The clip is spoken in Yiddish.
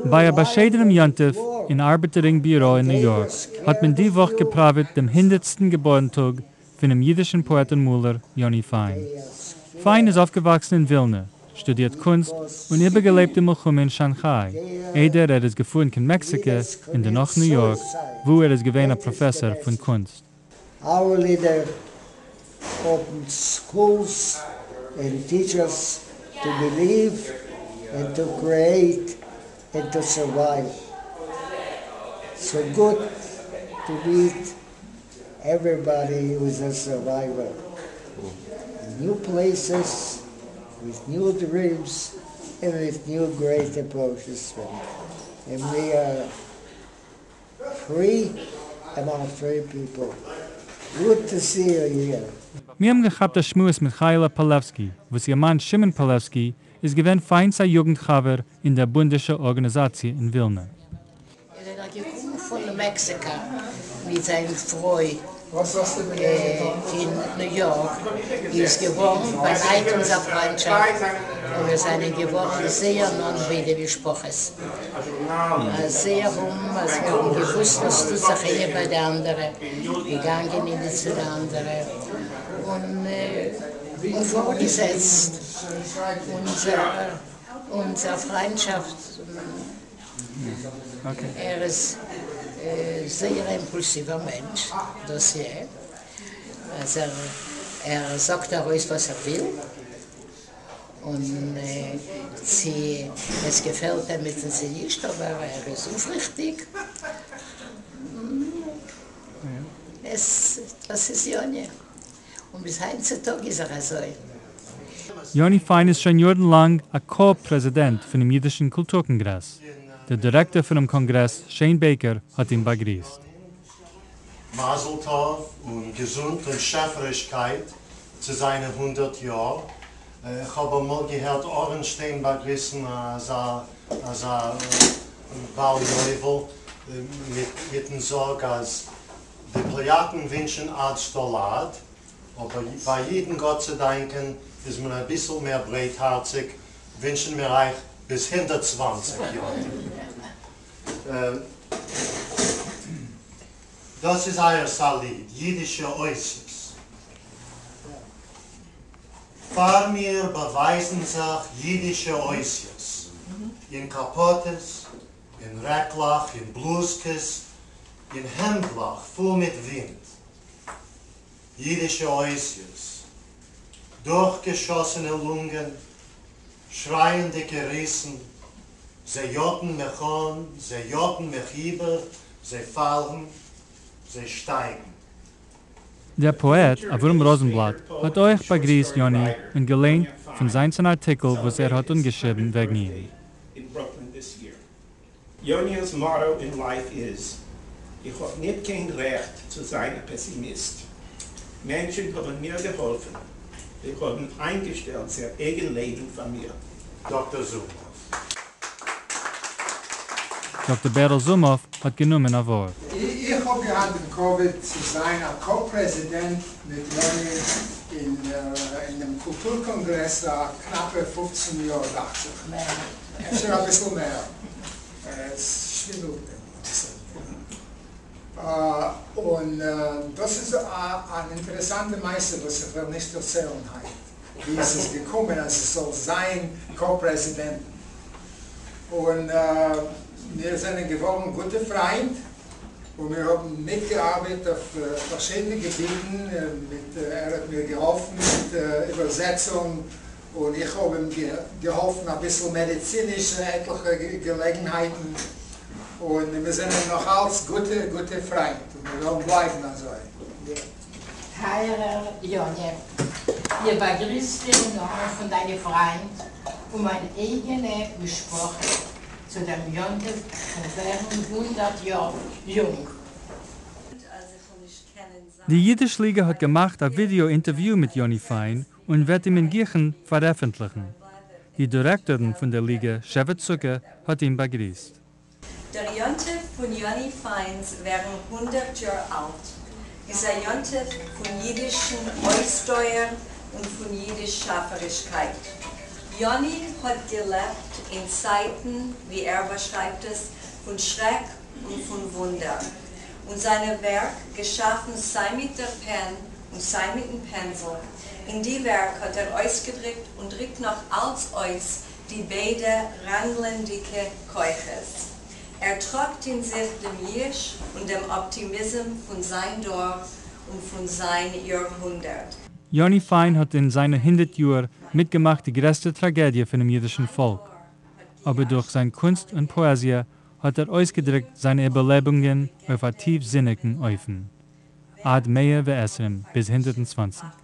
ביי א באשיידענעם יום טוב אין ארבעטער רינג ביורא אין ניו יארק האט מען די וואך געפראוועט דעם הונדערטסטן געבוירן טאג פונעם אידישן פאעט און מאלער יוני פיין. פיין איז אויפגעוואקסן אין ווילנע, שטודירט קונסט און איבערגעלעבט די מלחמה אין שאנכאי, איידער ער איז געפארן קיין מעקסיקע און דערנאך ניו יארק, וואו ער איז געווען א פראפעסאר פון קונסט. Our leader opened schools and teach us to believe and to create and to survive. So good to meet everybody who is a survivor. In new places, with new dreams and with new great approaches. And we are free among free people. Good to see you here. מיר האבן געכאפט א שמועס מיט חיה'לע פאלעווסקי, וואס איר מאן שמעון פאלעווסקי איז געווען פיינ'ס א יוגנט חבר אין דער בונדישער ארגאניזאציע אין ווילנע. ער איז געקומען פון מעקסיקא מיט זיין פרוי אין ניו יארק, איז געווארן באנייט אונזער פריינטשאפט און מיר זענען געווארן זייער נאנט ביידע משפחות, אזוי ארום אז מיר האבן געוואוסט וואס טוט זיך איינע ביי די אנדערע, געגאנגען איינע צו די אנדערע און פארגעזעצט אונזער פריינטשאפט. ער איז זייער א אימפולסיווער מענטש, דאס יא, אז ער זאגט ארויס וואס ער וויל, און צו עס געפעלט עמיצן צו נישט, אבער ער איז אויפריכטיג, עס דאס איז יוני, און ביז היינט צו טאג איז ער אזוי. יוני פיין איז שוין יארן לאנג א קא-פרעזידענט פונעם אידישן קולטור קאנגרעס. דער דירעקטאר פונעם קאנגרעס, שיין בעיקער, האט אים באגריסט. מזל טוב און געזונט און שעפערישקייט צו זיינע 100 יאר. איך האב אמאל געהערט אורנשטיין באגריסן אזא אזא בעל יובל מיטן זאג אז די פאליאקן ווינטשן עד סטא לאט, אבער ביי אידן, גאט צו דאנקען, איז מען אביסל מער ברייטהארציג, ווינטשן מיר אייך ביז 120 יאר. דאס איז אייערס א ליד, אידישע אותיות. פאר מיר באווייזן זיך אידישע אותיות אין קאפאטעס, אין רעקלעך, אין בלוזקעס, אין העמדלעך פול מיט ווינט. אידישע אותיות, דורכגעשאסענע לונגען, שרייענדיגע ריסן, זיי יאגן מיך אן, זיי יאגן מיך איבער, זיי פאלן, זיי שטייגן. דער פאעט אברהם ראזענבלאט האט אויך באגריסט יוני און געליינט פון זיינס אן ארטיקל וואס ער האט אנגעשריבן וועגן אים. Yoni's motto in life is, איך האב ניט קיין רעכט צו זיין א פעסימיסט. מענטשן האבן מיר געהאלפן. זיי האבן איינגעשטעלט זייער אייגן לעבן פאר מיר. דאקטער זומאוו. דאקטער בערל זומאוו האט גענומען א ווארט. איך האב געהאט דעם כבוד צו זיין א קא-פרעזידענט מיט יוני אין דעם קולטור קאנגרעס א קנאפע 15 יאר, דאכט זיך. אפשר אביסל מער. עס שווינדלט מיר אביסל. און דאס איז אן אינטערעסאנטע מעשה וואס איך וועל נישט דערציילן היינט, ווי עס איז געקומען אז עס זאל זיין קא-פרעזידענטן. און מיר זענען געווארן גוטע פריינט, און מיר האבן מיטגעארבעט אויף פארשידענע געביטן, מיט ער האט מיר געהאלפן מיט איבערזעצונג, און איך האב אים געהאלפן אביסל מעדיציניש אין עטליכע געלעגנהייטן, און מיר זענען נאך אלץ גוטע גוטע פריינט, און מיר וועלן בלייבן אזוי. טייערער יוני, איך באגריס דיר אין נאמען פון דיינע פריינט און מיין אייגענע משפחה צו דעם יום טוב פון ווערן 100 יאר יונג. די אידיש ליגע האט געמאכט א ווידעא אינטערוויו מיט יוני פיין און וועט אים אין גיכן פארעפנטליכן. די דירעקטארין פון דער ליגע, שבע צוקער, האט אים באגריסט. דער יום טוב פון יוני פיינס ווערן 100 יאר אלט איז א יום טוב פון אידישן אויסדויער און פון אידיש שאפערישקייט. יוני האט געלעבט אין צייטן, ווי ער באשרייבט עס, פון שרעק און פון וואונדער. און זיינע ווערק, געשאפן סיי מיט דער פען און סיי מיטן פענזל, אין די ווערק האט ער אויסגעדריקט און דריקט נאך אלץ אויס די ביידע ראנגלענדיקע כוחות. ער טראגט אין זיך דעם ייאוש און דעם אפטימיזם פון זיין דור און פון זיין יארהונדערט. יוני פיין האט אין זיינע 100 יאר מיטגעמאכט די גרעסטע טראגעדיע פונעם אידישן פאלק. אבער דורך זיין קונסט און פאעזיע האט ער אויסגעדריקט זיינע איבערלעבונגען אויף א טיפזיניקן אופן. עד 120, ביז 120.